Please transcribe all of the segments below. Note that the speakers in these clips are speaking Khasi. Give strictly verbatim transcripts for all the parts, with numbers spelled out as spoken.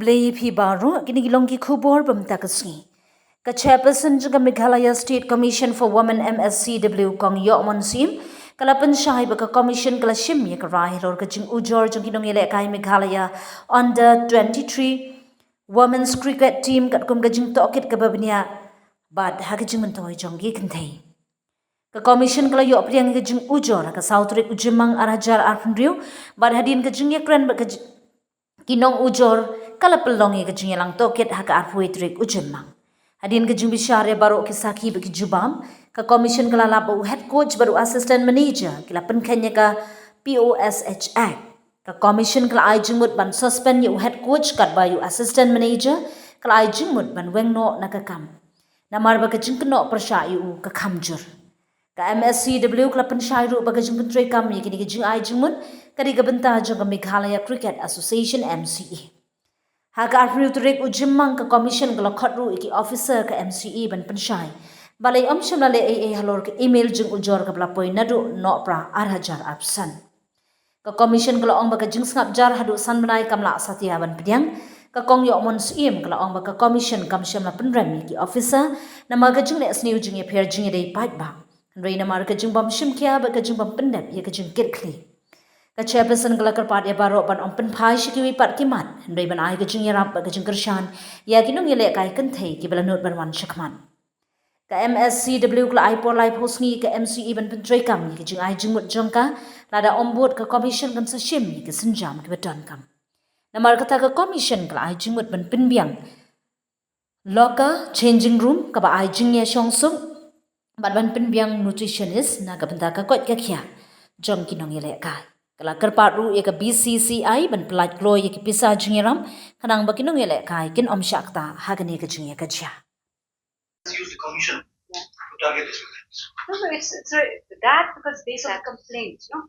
Khublei phi baroh, kine ki long ki khubor ba mynta ka sngi. Ka Chairperson jong ka Meghalaya State Commission for Women, M S C W, Kong Yohmon Syiem, ka la pynshai ba ka Commission ka la shim ïa ka rai halor ka jingujor jong ki nongïalehkai Meghalaya Under twenty-three Women's Cricket Team katkum ka jingtohkit kaba bniah bad ha ka jingmyntoi jong ki kynthei. Ka Commission ka la ïoh pdiang ïa ka jingujor ha ka saw tarik u Jymmang ar hajar arphew hynriew, bad hadien ka jingïakren bad ka ji-, ki nongujor, ka la pynlong ïa ka jingïalang tohkit ha ka arphew tarik u Jymmang. Hadien ka jingbishar ïa baroh ki sakhi bad ki jubab, ka Commission ka la lap ba u Head Coach bad u Assistant Manager ki la pynkheiñ ïa ka P O S H Act. Ka Commission ka la ai jingmut ban suspend ïa u Head Coach katba ïa u Assistant Manager ka la ai jingmut ban weng noh na ka kam, namar ba ka jingkynnoh pyrshah ïa u ka kham jur. Ka M S C W ka la pynshai ruh ba ka jingpyntreikam ïa kine ki jingai jingmut ka dei ka bynta jong ka Meghalaya Cricket Association, M C A. Ha ka arphew tarik u Jymmang ka Commission ka la khot ruh ïa ki officer ka M C A ban pynshai balei ym shym la leh ei ei halor ka email jingujor kaba la poi naduh Nohprah ar hajar arphew san. Ka Commission ka la ong ba ka jingsngap jar haduh san bnai kam lah satia ban pdiang. Ka Kong Yohmon Syiem ka la ong ba ka Commission kam shym la pynrem ïa ki officer namar ka jingleh sniew jingïapher jingïadei paidbah, hynrei namar ka jingbym shim khia bad ka jingbym pyndep ïa ka jingkitkhlieh. Ka Chairperson ka la kyrpad ïa baroh ban ym pynphai sha kiwei pat ki mat, hynrei ban ai ka jingïarap bad ka jingkyrshan ïa ki nongïalehkai kynthei kiba la nud ban wan shakhmat. Ka M S C W ka la ai por laiphew sngi ka M C A ban pyntreikam ïa ka jingai jingmut jong ka, lada ym bud ka Commission kan sa shim ïa ki sienjam kiba donkam. Namar kata ka Commission ka la ai jingmut ban pynbiang locker, changing room, kaba ai jingïashongsuk, bad ban pynbiang nutritionist na ka bynta ka koit ka khiah jong ki nongïalehkai. Ka la kyrpad ruh ïa ka B C C I ban pyllait kloi ïa ki pisa jingïarap, khnang ba ki nongïalehkai kin ym shah ktah ha kane ka jingïakajia. Use the Commission to target this. No, no, it's, it's a, that because based on complaints, no?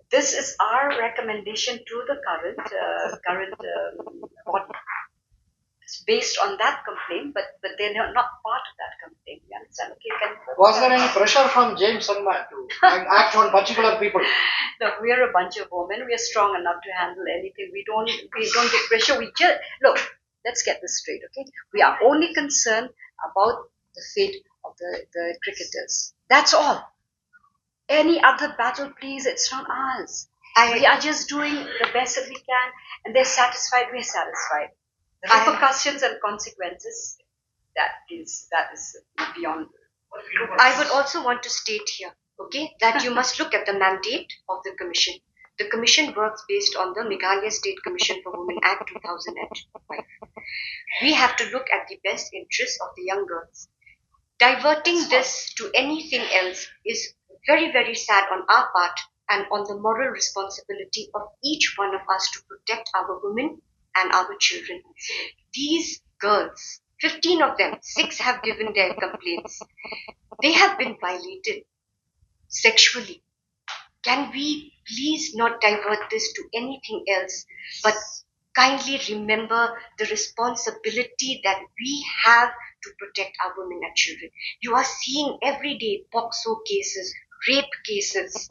This is our recommendation to the current, uh, current, um, body. It's based on that complaint, but, but they're not, not part of that complaint. You understand? Okay, can Was there any pressure from James Sangma to act on particular people? Look, we are a bunch of women. We are strong enough to handle anything. We don't, we don't get pressure. We just, look, let's get this straight, okay? We are only concerned about the fate of the, the cricketers. That's all. Any other battle, please, it's not ours. I We are just doing the best that we can, and they're satisfied, we're satisfied. The I repercussions and consequences, that is, that is beyond. I would also want to state here, okay, that you must look at the mandate of the commission. The commission works based on the Meghalaya State Commission for Women Act two thousand and five. We have to look at the best interests of the young girls. Diverting this to anything else is very, very sad on our part and on the moral responsibility of each one of us to protect our women and our children. These girls, fifteen of them, six have given their complaints. They have been violated sexually. Can we please not divert this to anything else, but kindly remember the responsibility that we have to protect our women and children? You are seeing every day POCSO cases, rape cases,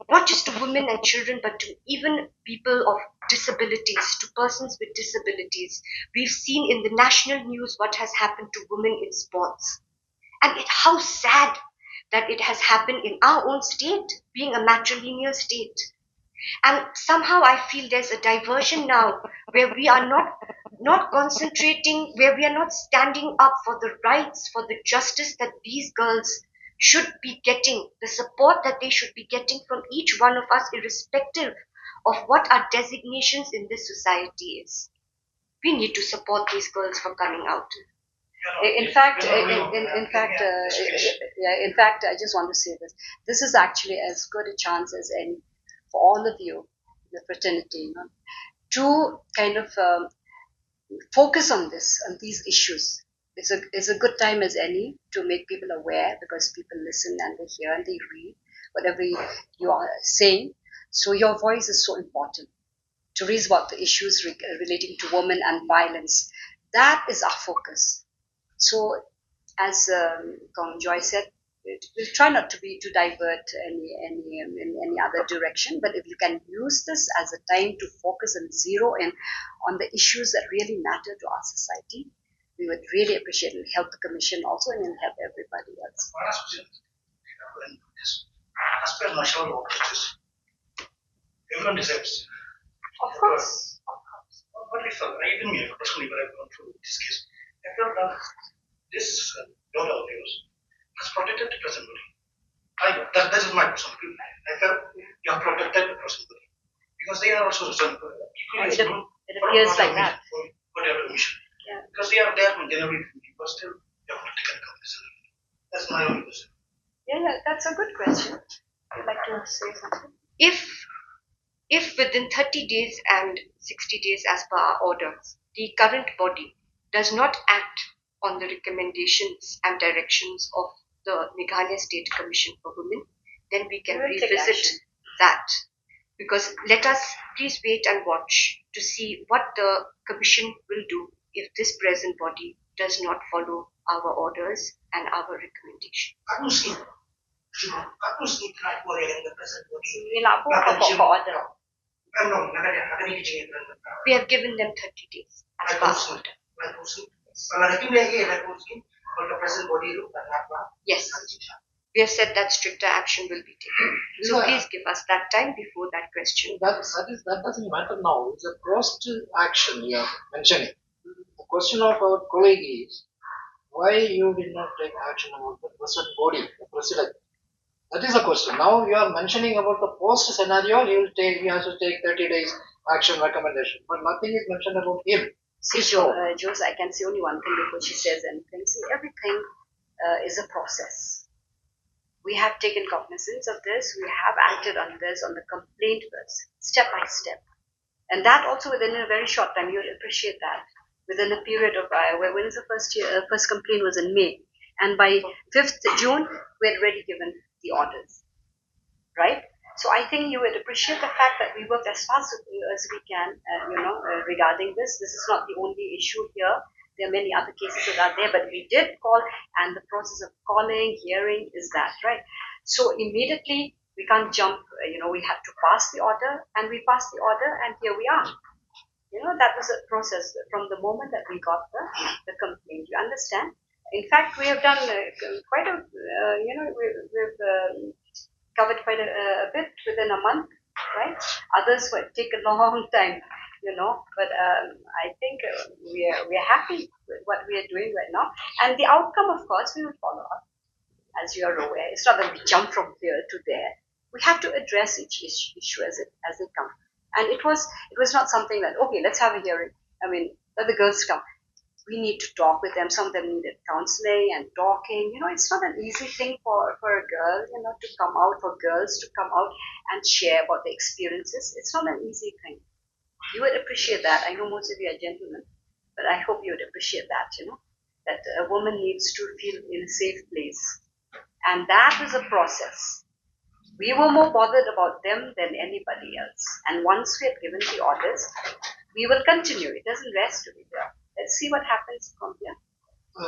not just to women and children, but to even people of disabilities, to persons with disabilities. We've seen in the national news what has happened to women in sports. And it, how sad that it has happened in our own state, being a matrilineal state. And somehow I feel there's a diversion now where we are not, not concentrating, where we are not standing up for the rights, for the justice that these girls should be getting, the support that they should be getting from each one of us, irrespective of what our designations in this society is. We need to support these girls for coming out. In fact, in, in, in fact, uh, yeah, in fact, I just want to say this. This is actually as good a chance as any for all of you, the fraternity, you know, to kind of um, focus on this, on these issues. It's a, it's a good time as any to make people aware, because people listen and they hear and they read whatever you are saying. So your voice is so important to raise about the issues re-, relating to women and violence. That is our focus. So, as um, Kong Joy said, we'll try not to be to divert any any um, in any other direction. But if you can use this as a time to focus and zero in on the issues that really matter to our society, we would really appreciate it. Help the commission also, and it'll help everybody else. One aspect, as per my show of justice, everyone deserves. Of course, of course. But if I, even me, personally, what I've gone through this case, I felt that this uh, daughter of yours has protected the person body. I, that, that is my personal feeling. I felt you have protected the person body. Because they are also some equally It, as good it appears for like that. For, for their mission. Yeah. Because they are there from January, but still they have not taken compensation. That's my only question. Yeah, yeah, that's a good question. I'd like to say something. If if within thirty days and sixty days as per our orders, the current body does not act on the recommendations and directions of the Meghalaya State Commission for Women, then we can We will take revisit action. That. Because let us please wait and watch to see what the commission will do if this present body does not follow our orders and our recommendation. Aku sih, aku sih try for yang the present body. Ngi lah buh ka pok ka order. Kan no, nak ada, nak ada kerja yang We have given them thirty days as per our order. Aku sih, kalau lagi lagi aku sih, kalau the present body lu tak apa. Yes, we have said that stricter action will be taken. So Yeah. Please give us that time before that question. That, that, is, that doesn't matter now. It's a cost action you are mentioning. The question of our colleague is why you did not take action about the present body, the president. That is the question. Now you are mentioning about the post scenario. He will take. He has to take thirty days action recommendation, but nothing is mentioned about him. See, Jo, uh, Jules, I can say only one thing before she says anything. See, everything uh, is a process. We have taken cognizance of this. We have acted on this, on the complaint first, step by step. And that also within a very short time, you'll appreciate that. Within a period of, uh, when when is the first year, uh, first complaint was in May. And by fifth June, we had already given the orders. Right? So I think you would appreciate the fact that we worked as fast as we can, uh, you know, uh, regarding this. This is not the only issue here. There are many other cases that are there, but we did call, and the process of calling, hearing is that, right? So immediately, we can't jump, uh, you know, we had to pass the order, and we passed the order, and here we are. You know, that was a process from the moment that we got the, the complaint. You understand? In fact, we have done uh, quite a, uh, you know, we, we've um, covered quite a, a bit within a month, right? Others would take a long time, you know, but um, I think uh, we are, we are happy with what we are doing right now. And the outcome, of course, we will follow up. As you are aware, it's not that we jump from here to there. We have to address each issue, issue as it, as they come. And it was, it was not something that, okay, let's have a hearing. I mean, let the girls come. We need to talk with them. Some of them needed counseling and talking. You know, it's not an easy thing for, for a girl, you know, to come out, for girls to come out and share about the experiences. It's not an easy thing. You would appreciate that. I know most of you are gentlemen, but I hope you would appreciate that, you know, that a woman needs to feel in a safe place. And that was a process. We were more bothered about them than anybody else. And once we had given the orders, we will continue. It doesn't rest over here. Let's see what happens from here.